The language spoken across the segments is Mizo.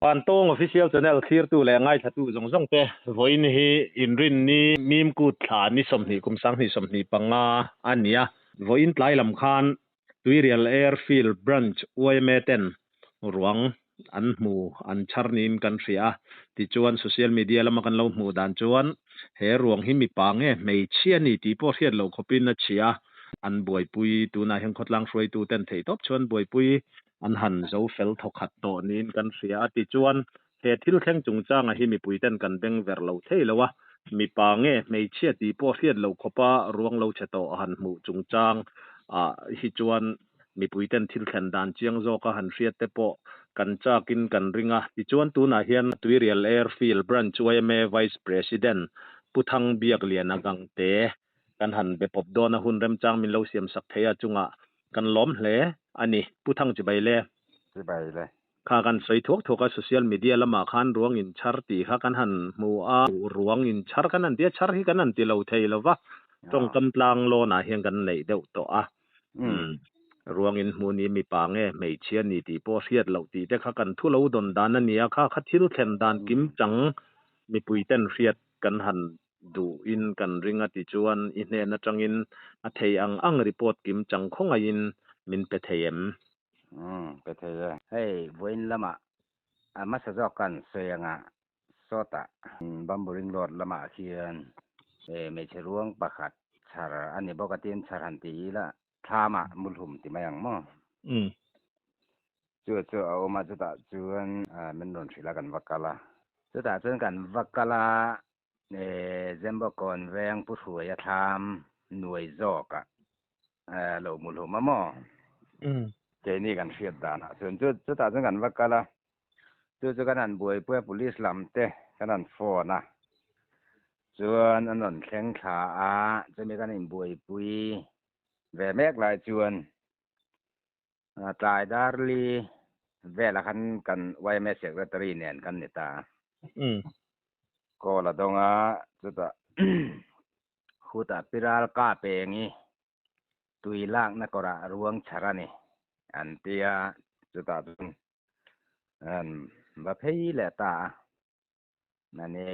Pantawng Official Channel thlirtu leh ngaithlatu zawng zawng te, vawiin hi Inrinni Mimkut thla ni 20 kum 2025 a ni a. Vawiin tlai lam khan Tuirial Airfield Branch yma ten ruang an hmu an chhar niin kan hria a. Tichuan social media lama kan lo hmuh dan chuan he ruang hi mipa nge hmeichhia ni tih pawh hriat loh khawpin a chhia a. An buaipui tunah hian khawtlang hruaitu ten theihtawp chuan buaipui an han zo fel thawkhat tawh niin kan hria a. Tichuan, he thil thleng chungchanga hi mipuiten kan beng ver lo thei lo a, mipa nge hmeichhia tih pawh hriat loh khawpa ruang lo chhe tawh han hmuh chungchang ah hi chuan mipuiten thil thlen dan chiang zawka han hriat te pawh kan chakin kan ring a. Tichuan, tunah hian Tuirial Airfield Branch yma Vice President Pu Thangbiakliana Gangte kan han be pawp dawn a, hun remchang min lo siam sak thei a chungah kan lawm hle a ni. Pu Thang chibai le. Chibai le. Kha kan sawi thuak thuak a, social media lamah khan ruang in chhar tih kha kan han hmu a, ruang in chhar kan han ti a, chhar hi kan han ti lo thei lo va, tawngkam tlang lawnah hian kan neih deuh tawh a. Umm. Ruang in hmu ni mipa nge hmeichhia ni tih pawh hriat loh tih te kha kan thu lo dawn dan a ni a, kha kha thil thlen dan kim chang mipui ten hriat kan han duh in kan ring a ti chuan i hnen atangin a thei ang ang report kim chang khawngaihin min pe thei em? Umm, pe thei e. Hei, vawiin lamah a hmasa zawk kan sawi anga sawtah bamboo ring road lamah khian hmeichhe ruang pakhat chhar a ni bawk a tin chhar han ti ila thlamah mulhum ti mai ang maw? Umm. Chu chu a awm a chutah chuan min rawn hrilh a kan va kal a. Chutah chuan kan va kal a Zembawkawn veng Pu Hruaia thlam nuai zawkah lo mu hlum a maw? Keini kan hriat danah chuan chu chutah chuan kan va kal a, chu chu kan han buaipui a, police lam te kan han phone a, chuan an rawn thleng thla a, chumi kan inbuaipui ve mek lai chuan Tlai Darli velah khan kan yma Secretary nen kan ni ta. Call a dawng a, chutah khutah Piral ka peng i tui lakna kawrah ruang chhar a ni an ti a, chutah chuan an va phei leh ta a. Nani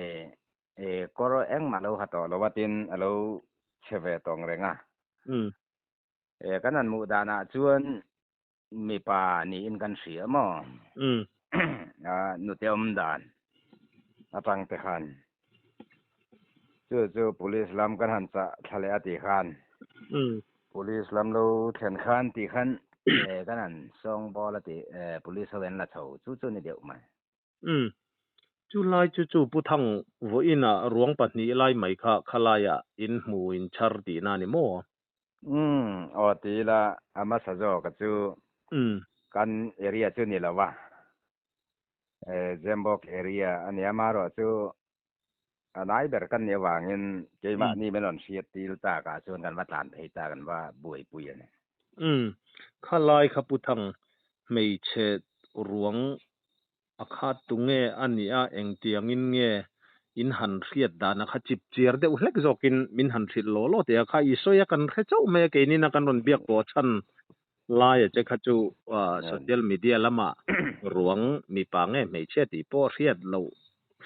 e kawr engmah lo ha tawh lo a tin a lo chhe ve tawng reng a. E kan han hmuh danah chuan mipa niin kan hria maw? A nute awm dan atang te khan chu chu police lam kan han chah thla leh a tih khan police lam lo thlen khan tih khan e kan han sawng bawl a tih e police ho an la chho chu chu ni deuh mai. Umm. Chu lai chu chu Pu Thang vawiinah ruang pahnih lai mai kha khalaiah in hmu in chhar tihna a ni maw? Umm. Aw ti ila a hmasa zawk a chu kan area chu ni lo a, Zembawk area a nia amaherawh chu a nai ber kan nih avangin keimahni min rawn hriat til takah chuan kan va tlan phei ta kan va buaipui a ni. Umm. Khalai kha Pu Thang hmeichhe ruang a kha tunge a nih a engtiangin nge in han hriat dan a kha chip chiar deuh hlek zawkin min han hrilh law law teh a kha i sawi a kan hre chauh mai a keinin a kan rawn biak pawh chhan lai a che kha chu social media lama ruang mipa nge hmeichhia tih pawh hriat loh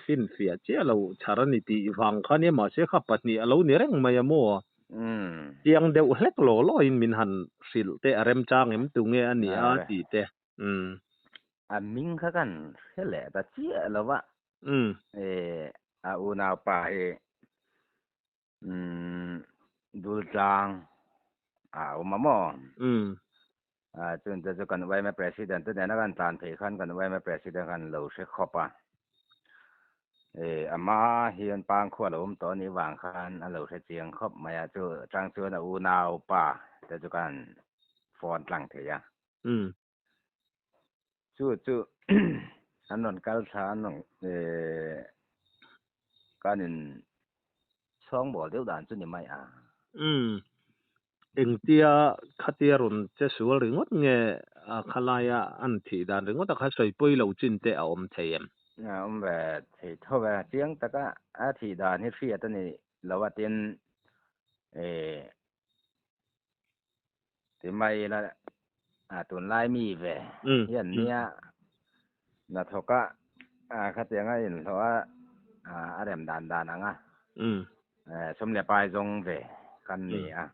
finfiah chiah lo chhar a ni tih vang kha nia mahse kha pahnih a lo ni reng mai a maw chiang deuh hlek law law in min han hrilh teh a remchang em tunge a nih a tih te. Umm. A hming kha kan hre leh ta chiah lo va. Umm. E, a unaupa hi umm Dultlang a awm a maw? Umm. A chun te chu kan yma President te nena kan tlan phei khan kan yma President khan lo hre khawp a. E, a hma hian Pangkhua lo awm tawh anih vang khan a lo hre chiang khawp mai a, chu chang chuan a unaupa te chu kan phone tlang thei a. Umm. Chu chu an rawn kal thla an rawn kan in chhawng bawl deuh dan chu ni mai a. Umm. Engtia khatia rawn che sual ringawt nge a khalaia an thih dan ringawt a kha sawi pawi lo chin te a awm thei em? A awm ve thei tho ve. Chiang taka a thih dan hi hriat a ni lo a tin Ti mai ila a tunlai mi ve hian nia hnathawka A khatianga inhlawh a a rem dan dan anga sum leh pai zawng ve kan ni a.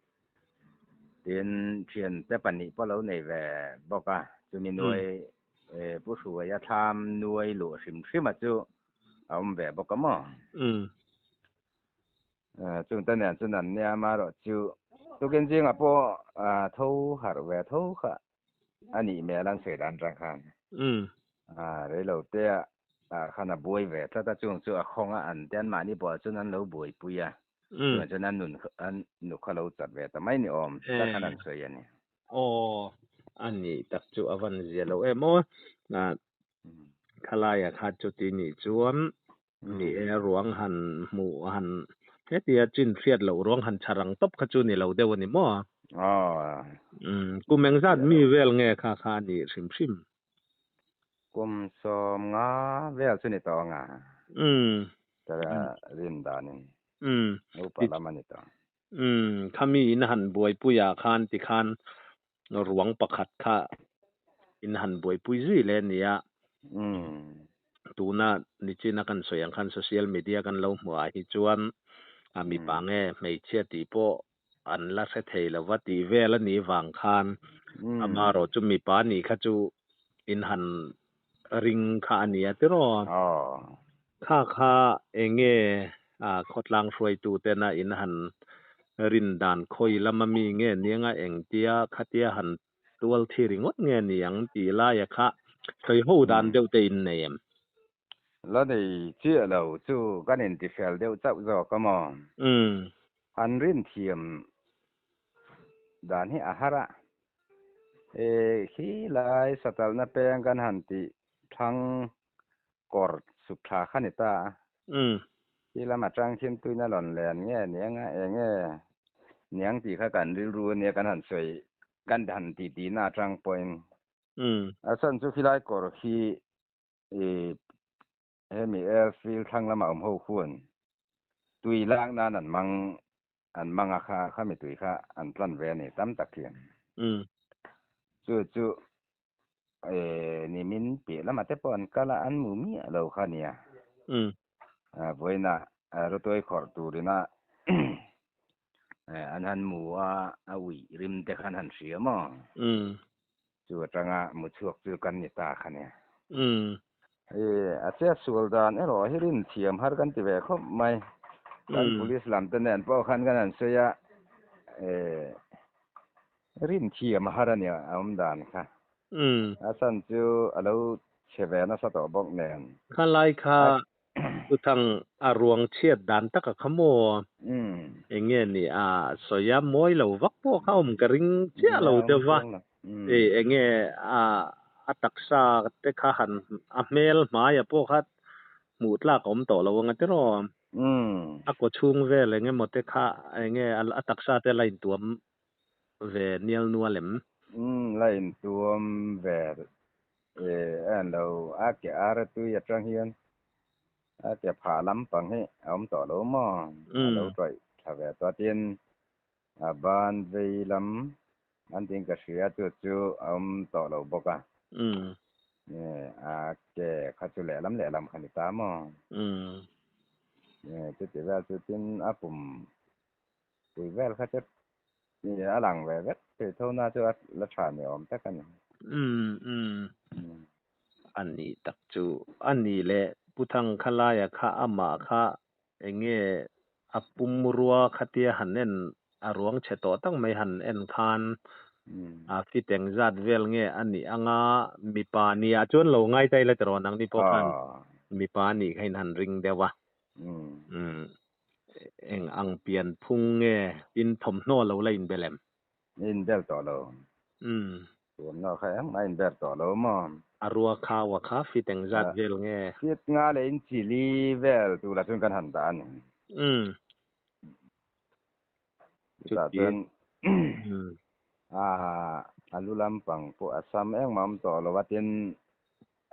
Tin, thiante pahnih pawh lo nei ve bawk a, chumi nuai Pu Hruaia thlam nuai luh hrim hrima chu a awm ve bawk a maw? Chungte nen chuan an nia amaherawh chu tukin zingah pawh tho harh ve tho kha a nih hmel an sawi dan atang khan. Reilo te ah khan a buai ve tlat a, chung chu a khawng a an te anmahni pawh chuan an lo buaipui a, chungah chuan an nun an nu kha lo chat ve ta mai ni awm tak khan an sawi a ni. Aw, a nih tak chu a van zia lo em aw. Khalaia kha chuti nih chuan Ni e, ruang han hmuh han hetia chin hriat loh ruang han chhar ang tawp kha chu ni lo deuh a ni maw? Aw. Umm, kum engzat mi vel nge kha kha a nih hrim hrim? Kum 50 vel chu ni tawh ang a. Umm. Ka rin danin. Umm. Upa lam a ni tawh. Umm, khami in han buaipui ah khan tikhan ruang pakhat kha in han buaipui zui leh a nia. Tuna nichina kan sawi ang khan social media kan lo hmuh ah hi chuan a mipa nge hmeichhia tih pawh an la hre thei lo va tih vel a nih vang khan amaherawh chu mipa nih kha chu in han ring kha a nia tiraw? Kha kha enge khawtlang hruaitu tena in han rin dan khawi lama mi nge nianga engtia khatia han tual thi ringawt nge ni ang tih laia kha sawi ho dan deuh te in nei em? La nei chiah lo chu kan intifel deuh chauh zawk a maw? Han rin thiam dan hi a har a. E khi lai satalna peng kan han tih thlang kawr suk thla kha ni ta a. Khi lam atang khin tuina lawn len nge niang a eng nge niang tih kha kan rilru ania kan han sawi kan han tih tihna atang pawhin. A chhan chu khilai kawr khi i hemi airfield thlang lama awm ho khuan tui lak nan an mang an mang a kha khami tui kha an tlan ve a ni tam tak hian. Chu chu nimin piah lamah te pawh an kal a an mu miah lo kha nia. Vawiinah rawtuai khawrh turina an han mu a a uih rim te khan han hria maw? Chu atanga mu chhuak chu kan ni ta kha nia. A chet sual dan erawh hi rin thiam har kan ti ve khawp mai. Kan police lam te nen pawh khan kan han sawi a, rin thiam a har a nia a awm dan kha. A chhan chu a lo chhe ve nasa tawh bawk nen. Khalai kha Thuthang a ruang chhiat dan taka kha maw? Eng nge ni a sawi a mawi lo vak pawh kha awm ka ring chiah lo deuh va. Eng nge a taksa te kha han a hmel hmaia pawh kha hmuh tlak a awm tawh lo anga tiraw? A kaw chhung vel eng emaw te kha eng nge a taksa te la intuam ve nial nual em? La intuam ve en lo a ke ar tui atang hian a ke phah lampang hi a awm tawh lo maw? A lo tawih thla ve tawh a tin a ban vei lam an tiin ka hria chu chu a awm tawh lo bawk a. A ke kha chu lehlam lehlam kha ni ta maw? Chuti vel chu tin a pum Pui vel kha chu a lang ve vek thei tho na chu a la tha ni awm tak a ni. Umm umm a nih tak chu a nih leh Pu Thangkhalaia kha amah kha eng nge a pumrua khatia han en a ruang chhe tawh tak mai han en khan a fit eng zat vel nge a nih anga mipa nia chuan lo ngai ta ila tiraw nangni pawh khan mipa nih kha in han ring deuh a. Umm Eng ang pian phung nge tin thawmhnaw lo la inbel em? Inbel tawh lo. Umm. Thawmhnaw kha engmah inbel tawh lo maw? A rua khau a kha fit eng zat vel nge? Fit nga leh in chili vel tur ah chuan kan han dah a ni. Umm. Chutah chuan a lu lampang pawh a sam engmah awm tawh lo a tin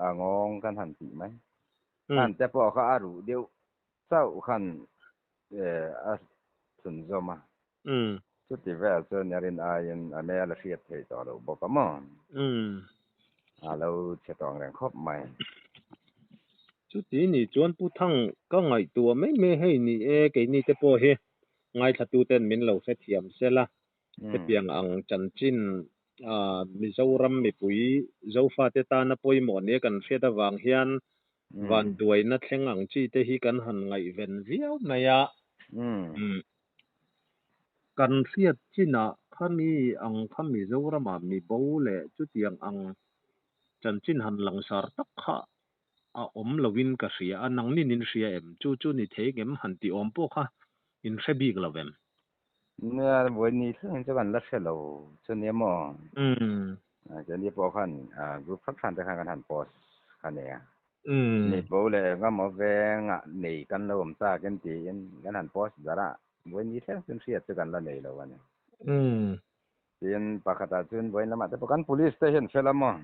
a ngawng kan han tih mai. Khan te pawh kha a ruh deuh chauh khan a chhunzawm a. Chuti vel chuan a rin aiin a hmel a hriat thei tawh lo bawk a maw? A lo chhe tawng reng khawp mai. Chuti ni chuan Pu Thang ka ngaihtuah mai mai hei ni e, keini te pawh hi ngaithlatuten min lo hrethiam sela, hetiang ang chanchin Mizoram mipui Zofate tana pawimawh nia kan hriat avang hian vanduaina thleng ang chi te hi kan han ngaihven viau mai a. Kan hriat chinah khami ang kha Mizoramah mibo leh chutiang ang chanchin han langsar tak kha a awm lovin ka hria a, nangnin in hria em? Chu chu ni thei ngem han ti awm pawh kha in hre bik lo em? Nia, vawi thlengin chu kan la hre lo chu nia maw? Keini pawh khan group hrang hrang te khan kan han post kha nia. Mi bo leh engemaw vengah nei kan lo awm chak in tiin kan han post darh a, vawi thleng chu hriat chu kan la nei lo a ni. Tin, pakhatah chuan vawiin lamah te pawh kan police te hian fel a maw?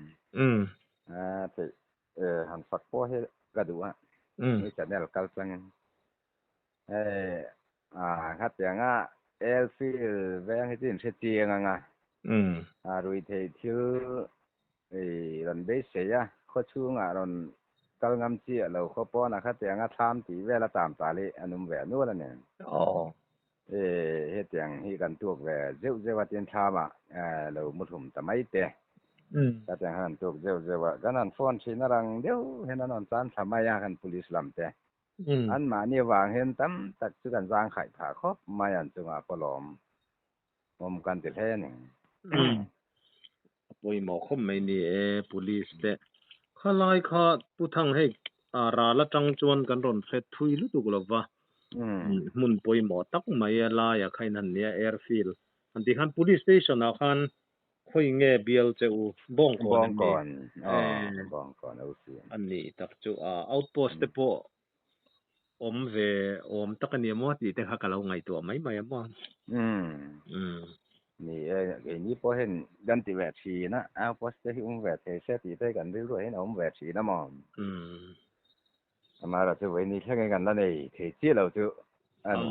Theih han fak pawh hi ka duh a, ni channel kal changin. Hei khatianga airfield veng hi chu inhre chiang ang a, ruihtheih thil rawn beisei a, khawchhungah rawn kal ngam chiah lo khaw pawnah khatianga thlam tih vel a tam tal hi an awm ve nual a ni. Hetiang hi kan tuak ve zeuh zeuh a tin thlamah lo muhlum ta mai te. Khatiang khan kan tuak zeuh zeuh a, kan han phone thin a rang deuh hian an rawn chan thla mai a kan police lam te. Anmahni avang hian tam tak chu kan zang khaih phah khawp mai an chungah pawh lawm awm kan ti hle a ni. A pawimawh khawp mai ni e police te. Khalai kha Pu Thang hei ral atang chuan kan rawn hre thui lutuk lova hmun pawimawh tak mai a laia kha in han nia airfield an tih khan police station ah khan khawi nge bial che u Bawngkawn em ni? Bawngkawn aw Bawngkawn OC. A nih tak chu a outpost te pawh awm ve awm tak a ni maw tih te kha ka lo ngaihtuah mai mai a maw. Ni e, keini pawh hian kan ti ve thin a, outpost te hi awm ve thei se tih te kan rilruah hian a awm ve thin a maw. Amaherawhchu vawiin ni thlengin kan la nei thei chiah lo chu a ni.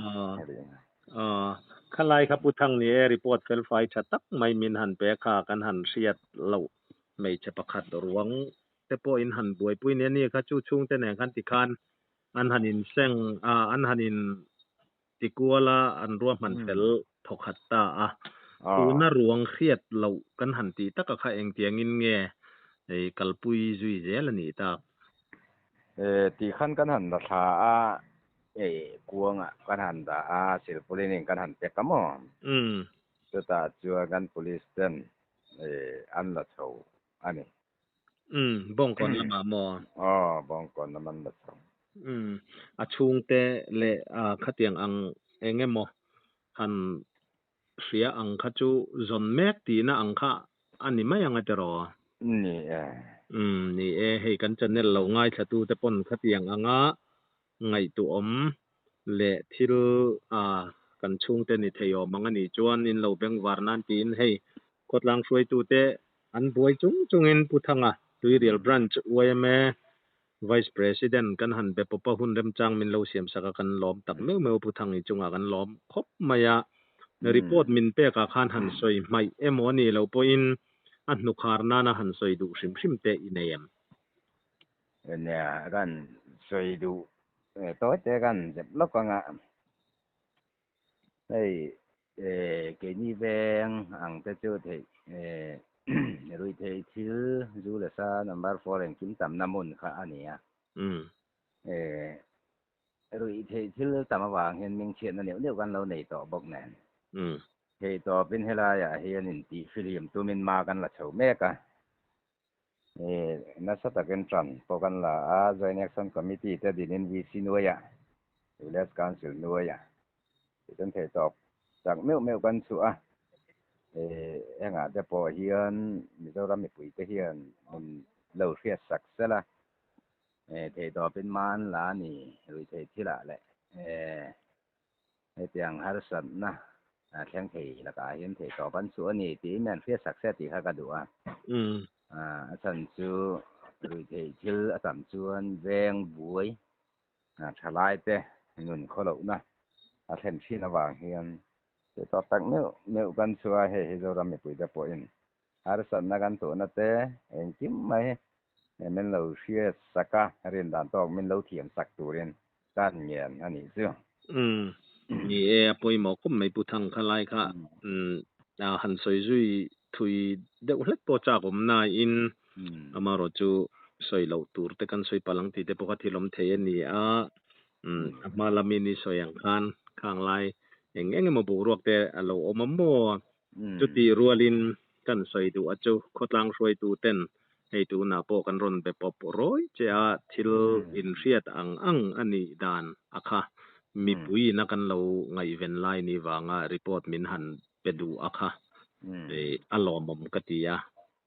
Khalai kha Pu Thang ni e report felfai tha tak mai min han pe kha kan han hriat loh hmeichhe pakhat ruang te pawh in han buaipui nia ni kha chu chhungte nen khan tikhan an han inseng a, an han in tikual a, an ruahman fel thawkhat ta a. Tuna ruang hriat loh kan han tih taka kha engtiangin nge hei kalpui zui zel a nih tak? Tikhan kan han la thla a, kuangah kan han dah a, silpauline in kan han pek a maw? Chutah chuan kan police ten an la chho a ni. Umm, Bawngkawn lamah maw? Aw, Bawngkawn lam an la chho. Umm, a chhungte leh khatiang ang eng emaw han hria ang kha chu zawn mek tihna ang kha a ni mai ang a tiraw? Ni e. Umm, ni e, hei kan channel lo ngaithlatute pawn khatiang anga ngaihtuahawm leh thil kan chhungte ni thei awm ang a nih chuan in lo bengvar nan tiin hei khawtlang hruaitute an buai chung chungin Pu Thanga Tuirial Branch yma Vice President kan han be pawp a, hun remchang min lo siam sak a, kan lawm tak meuh meuh a Pu Thangi chungah kan lawm khawp mai a, report min pekah khan han sawi hmaih emaw a nih loh pawhin a hnukhar nana han sawi duh hrim hrim te i nei em? Nia, kan sawi duh tawi te kan zep lawk ang a, hei keini veng ang te chu theih ruihtheih thil zu leh sa number four engkim tamna hmun kha a ni a, ruihtheih thil tam avang hian mingchhiatna neuh neuh kan lo nei tawh bawk nen, theihtawpin helaiah hian intihfihlim tumin ma kan la chho mek a. Nasa takin ṭan pawh kan la a, Joint Action Committee te dinin VC nuaiah, Village Council nuaiah tichuan theihtawp chak meuh meuh kan chhuah a. Hengah te pawh hian Mizoram mipui te hian min lo hriat sak sel a, theihtawpin hma an la a ni ruihtheih thilah leh hetiang harsatna thleng thei lakah hian theihtawp an chhuah a ni tiin an hriat sak se tih kha ka duh a. A chhan chu ruihtheih thil a tam chuan veng buai thalai te nun khawlohna a thlen thin avang hian theihtawp tak meuh meuh kan chhuah a, hei hi Zoram mipui te pawhin harsatna kan tuhna te engkim mai. Min lo hriat sak a, rin dan tawk min lo thiam sak turin kan ngen a nih chu. Umm ni e, a pawimawh khawp mai Pu Thang kha lai kha umm han sawi zui thui deuh hlek pawh chak awm nain amaherawh chu sawi loh tur te kan sawi palh ang tih te pawh kha thil awm thei a ni a, umm a hma lamin i sawi ang khan khang lai eng eng emaw boruak te a lo awm a maw? Chutih rualin kan sawi duh a chu khawtlang hruaitu ten hei tunah pawh kan rawn be pawp rawi che a, thil inhriat ang ang a nih dan a kha mipui ina kan lo ngaihven lai ni vanga report min han pe duh a kha a lawmawm ka ti a,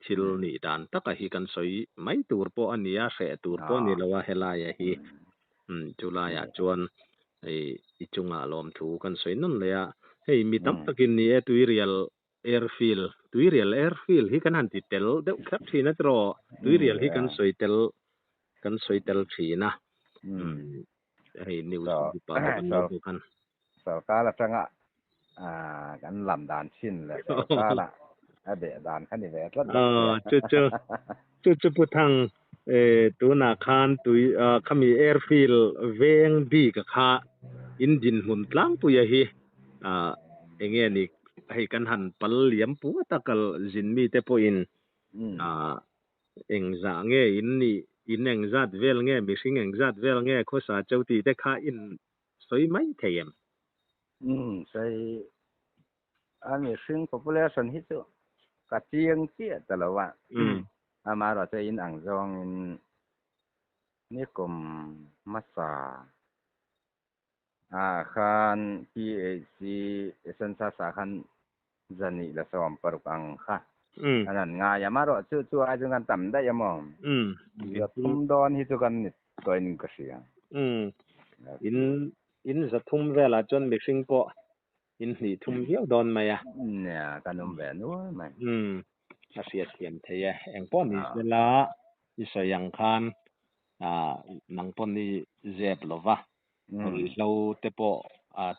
thil nih dan taka hi kan sawi mai tur pawh a ni a, hreh tur pawh a ni lo a helaia hi. Chu laiah chuan hei i chungah lawmthu kan sawi nawn leh a, hei mi tam takin ni e Tuirial Airfield, Tuirial Airfield hi kan han ti tel deuh kher thin a tiraw? Tuirial hi kan sawi tel kan sawi tel thin a. Hei news group ah pawh kan lo hmu khan. Sorkar atanga kan lam dan thin leh sorkara a beh dan kha ni ve tlat bawk sia. Chu chu chu chu Pu Thang tunah khan tui khami airfield veng bik a kha in dinhmun tlangpuia hi enge ni hei kan han pal liam pu a takal zin mite pawhin Engzah nge in nih, in engzat vel nge, mihring engzat vel nge khawsa cheu tih te kha in sawi mai thei em? Umm, sawi a mihring population hi chu ka chiang chiah ta lo a, amaherawhchu in ang zawngin nikum hmasa ah khan PHC census ah khan zahnih la 60 ang kha an han ngai a, amaherawhchu chu ai chu kan tam daih a maw? 300 dawn hi chu kan ni tawhin ka hria. In in 300 velah chuan mihring pawh in hnih thum viau dawn mai a. Nia, kan awm ve nual mai. A hriatthiam thei e. Engpawh ni sela i sawi ang khan nang pawn i zep lo va, ruihhlo te pawh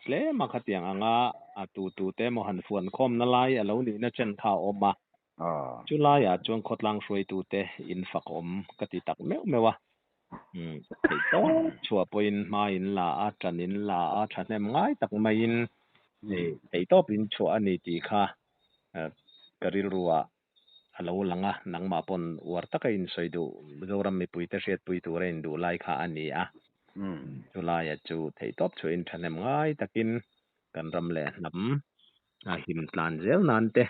tlem a khatiang anga a tu tu te emaw han fuan khawmna lai a lo nihna chen kha a awm a. Chu laiah chuan khawtlang hruaitute in fak awm ka ti tak meuh meuh a. Theih tawp chhuah pawhin hma in la a, ṭan in la a, ṭhahnem ngai tak maiin theih tawp in chhuah a ni tih kha ka rilruah a lo lang a, nangmah pawn uar taka insawi duh Zoram mipuite hriatpui tura induh lai kha a ni a. Chulaia chu theihtawp chhuahin thahnem ngai takin kan ram leh hnam a him tlan zel nan te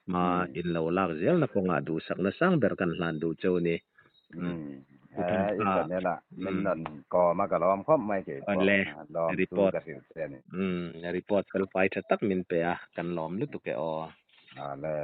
hma in lo lak zelna kawngah duhsakna sang ber kan hlan duh cheu ni. He i channel ah min rawn kawm a ka lawm khawp mai kei pawh lawm chu ka hrilh che a ni. Report felfai tha tak min pe a, kan lawm lutuk e aw. Awle.